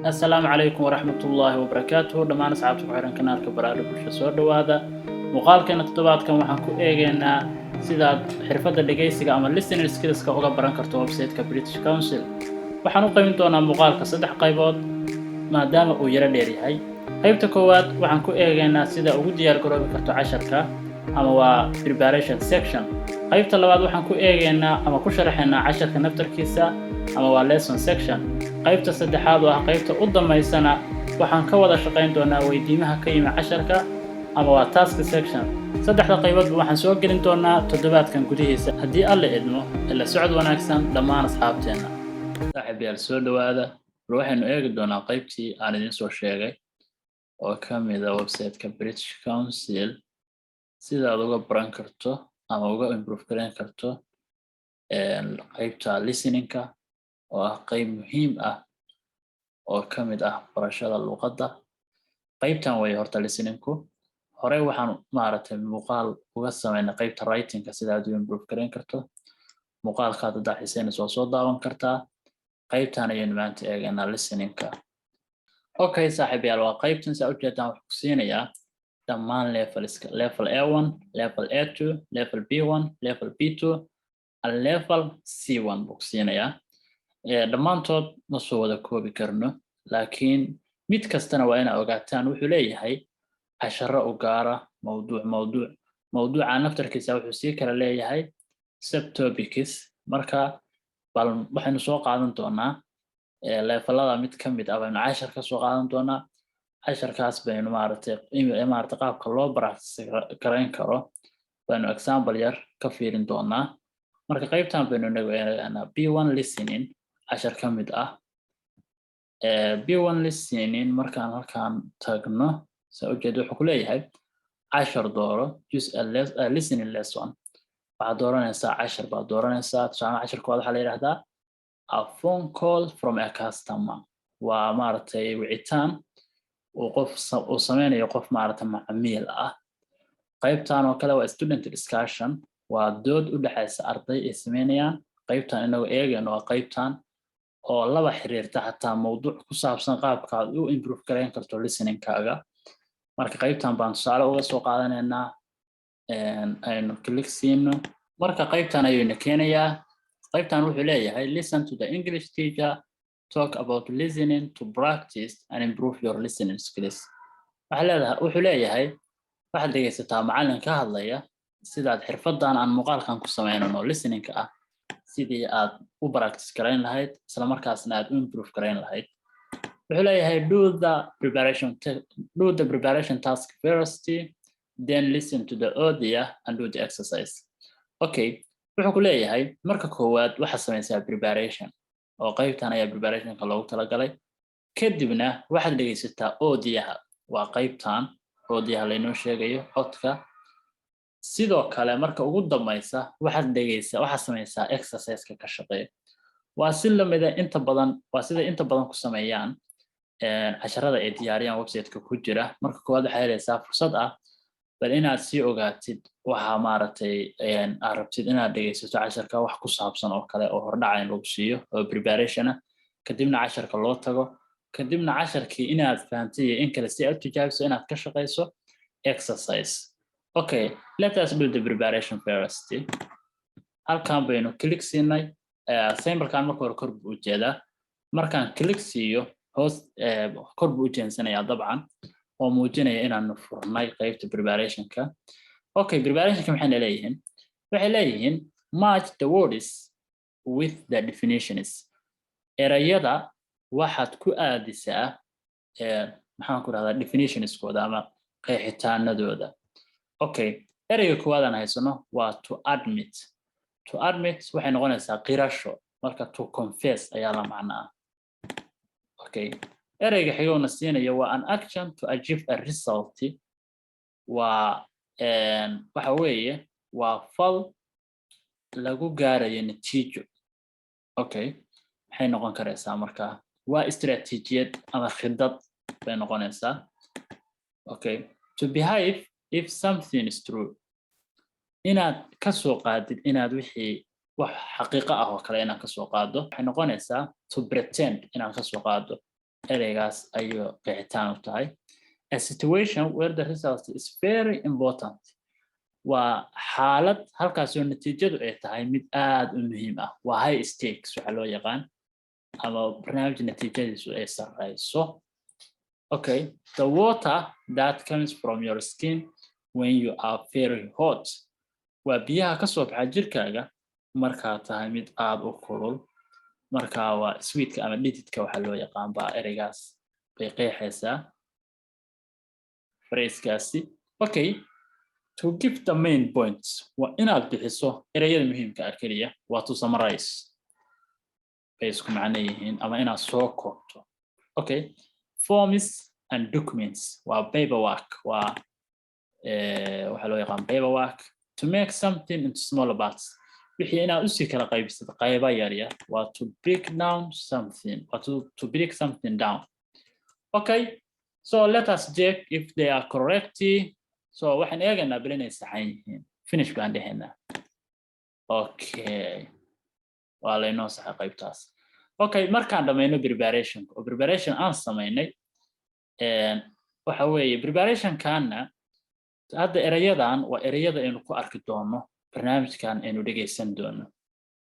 Assalaamu calaykum waraxmatullaahi wabarakaatuhu. Dhammaan asxaabta ku xihan kanaalka Baraara Bulsho, soo dhowaada. Muuqaalkeena toddobaadkan waxaan ku eegaynaa sidaad xirfadda dhegaysiga ama listening skillska uga baran karto website-ka British Council. Waxaan u qaybin doonaa muuqaalka saddex qaybood, maadaama uu yaro dheer yahay. Qaybta koowaad waxaan ku eegaynaa sida ugu diyaar garoobi karto casharka, ama waa preparation section. Qaybta labaad waxaan ku eegaynaa ama ku sharaxaynaa casharka naftarkiisa, ama waa lesson section. Qaybta saddexaad, oo ah qaybta u dambaysana, waxaan ka wada shaqayn doonaa weydiimaha ka yimi casharka, ama waa task section. Saddexda qayboodba waxaan soo gelin doonaa toddobaadkan gudihiisa, haddii Alle idmo. Ila socod wanaagsan dhammaan asxaabteenna. Saaxiibayaal, soo dhowaada. Bal waxaynu eegi doonaa qaybtii aan idiin soo sheegay oo ka mida website-ka British Council, sidaad uga baran karto ama uga improve gareyn karto qaybta listeningka, oo ah qayb muhiim ah oo ka mid ah barashada luqadda. Qaybtan way horta listeningku. Horey waxaan, maaragtay, muuqaal uga sameynay qaybta writingka, sida aad u improve gareyn karto. Muuqaalkaad haddaa xiiseynayso, waa soo daawan kartaa. Qaybtan ayaynu maanta eegaynaa, listeningka. Okay, saaxiibayaal, waa qaybtan. Saa ujeedaan, wuxuu ku siinayaa dhammaan levelska: level A1, level A2, level B1, level B2 and level C1 buu ku siinayaa. Dhammaantood ma soo wada koobi karno, laakiin mid kastana waa inaa ogaataan wuxuu leeyahay casharo u gaara. Mawduuc mawduuca naftarkiisa wuxuu sii kala leeyahay subtopics. Marka bal waxaynu soo qaadan doonaa levelada mid ka mid ah baynu cashar ka soo qaadan doonaa. Casharkaas baynu, maaragtay, qaabka loo practice garayn karo baynu example yar ka fiirin doonaa. Marka qaybtan baynu inagu eeganaa, B1 listening, cashar ka mid ah B1 listening. Markaan halkaan tagno, saa ujeeda, wuxuu ku leeyahay cashar dooro, choose a listening lesson. Waxaad dooranaysaa cashar baad dooranaysaa. Tusaale, cashar koowaad waxaa la yidhahdaa "A phone call from a customer". Waa, maaragtay, wicitaan uu qof uu sameynayo, qof, maaragtay, macmiil ah. Qaybtan oo kale waa student discussion, waa dood u dhexaysa arday ay sameynayaan. Qaybtan inagoo eegayno waa qaybtan oo laba xiriirta xataa mawduuc ku saabsan qaabka aad u improve garayn karto listeningkaaga. Marka qaybtan baan tusaale uga soo qaadanaynaa. Aynu click siino. Marka qaybtan ayayna keenayaa. Qaybtan wuxuu leeyahay: "Listen to the English teacher talk about listening to practice and improve your listening skills." Waxaa leedahay, wuxuu leeyahay, waxaad dhegaysataa macallin ka hadlaya sidaad xirfadan aan muuqaalkan ku sameynano, listeningka ah, sidii aad u practice garayn lahayd, isla markaasna aad u improve garayn lahayd. Wuxuu leeyahay: Do the preparation task first, then listen to the audio and do the exercise." Okay, wuxuu ku leeyahay marka koowaad waxaad samaysaa preparation, oo qaybtan ayaa preparationka loogu talagalay. Kadibna waxaad dhegaysataa audioha, waa qaybtan audioha laynoo sheegayo, codka. Sidoo kale, marka ugu dambaysa waxaad dhegaysaa, waxaad samaysaa exerciseka, ka shaqeeya. Waa si lamida inta badan, waa sida inta badan ku sameeyaan casharada ay diyaariyaan websiteka ku jira. Marka koowaad waxaa helaysaa fursad ah bal inaad sii ogaatid waxa, maaragtay, aad rabtid inaad dhegaysato casharka wax ku saabsan oo kale, oo hordhaca in lagu siiyo oo preparation ah. Kadibna casharka loo tago. Kadibna casharkii inaad fahantay iyo in kale si aad u tijaabiso, inaad ka shaqayso exercise. Okay, let us do the preparation first. Halkan baynu click siinay. Symbolkan marka hore kor buu ujeedaa. Markaan click siiyo, hoos kor buu u jeensanayaa dabcan, oo muujinaya inaanu furnay qaybta preparationka. Okay, preparationka maxayna leeyihiin? Waxay leeyihiin: "Match the words with the definitions." Erayada waxaad ku aadisaa, maxaan ku rahdaa, definitionskooda ama qeexitaanadooda. Okay, ereyga koowaad aan haysano waa "to admit". "To admit" waxay noqonaysaa qirasho. Marka "to confess" ayaa la macnaa. Okay, ereyga xigowna siinayo waa "an action to achieve a result". Waa waxa weeye, waa fal lagu gaarayo natiijo. Okay, maxay noqon karaysaa marka? Waa istaraatiijiyad ama khidad bay noqonaysaa. Okay, "To behave if something is true", inaad ka soo qaadid inaad wixii wax xaqiiqo ah oo kale inaad ka soo qaado, waxay noqonaysaa "to pretend", inaad ka soo qaado. Ereygaas ayuu qeexitaan u tahay. A situation where the result is very important, waa xaalad halkaasoo natiijadu ay tahay mid aad u muhiim ah. Waa high stakes waxaa loo yaqaan, ama barnaamij natiijadiisu ay sarreyso. Okay, the water that comes from your skin when you are very hot, waa biyaha kasoo baxa jirkaaga markaa tahay mid aad u kulul. Marka waa sweatka ama dhididka waxaa loo yaqaan baa ereygaas bay qeexaysaa phrasekaasi. Okay, to give the main points, waa inaad bixiso ereyada muhiimka ah keliya. Waa to summarize bay isku macno yihiin, ama inaad soo koobto. Okay, forms and documents waa paperwork, waa waxaa loo yaqaan paperwork. To make something into smaller parts, wixii inaad usii kala qaybisad qayba yar yar, waa to break down something, waa to break something down. Okay, so let us check if they are correct. So waxaan eegaynaa bal inay saxan yihiin. Finish baan dhehaynaa. Okay, waa laynoo saxay qaybtaas. Okay, markaan dhamayno preparation, oo preparation aan samaynay, waxa weeye preparationkanna hadda erayadan waa ereyada aynu ku arki doono barnaamijkan aynu dhegaysan doono.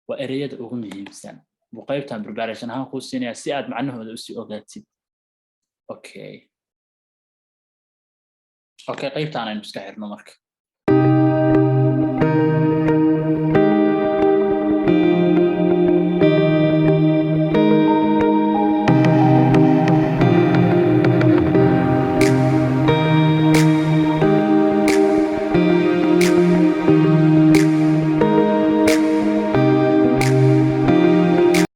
Waa ereyada ugu muhiimsan buu qaybtan preparation ahaan kuu siinaya si aad macnahooda usii ogaatid. Okay, qaybtaan aynu iska xirno marka.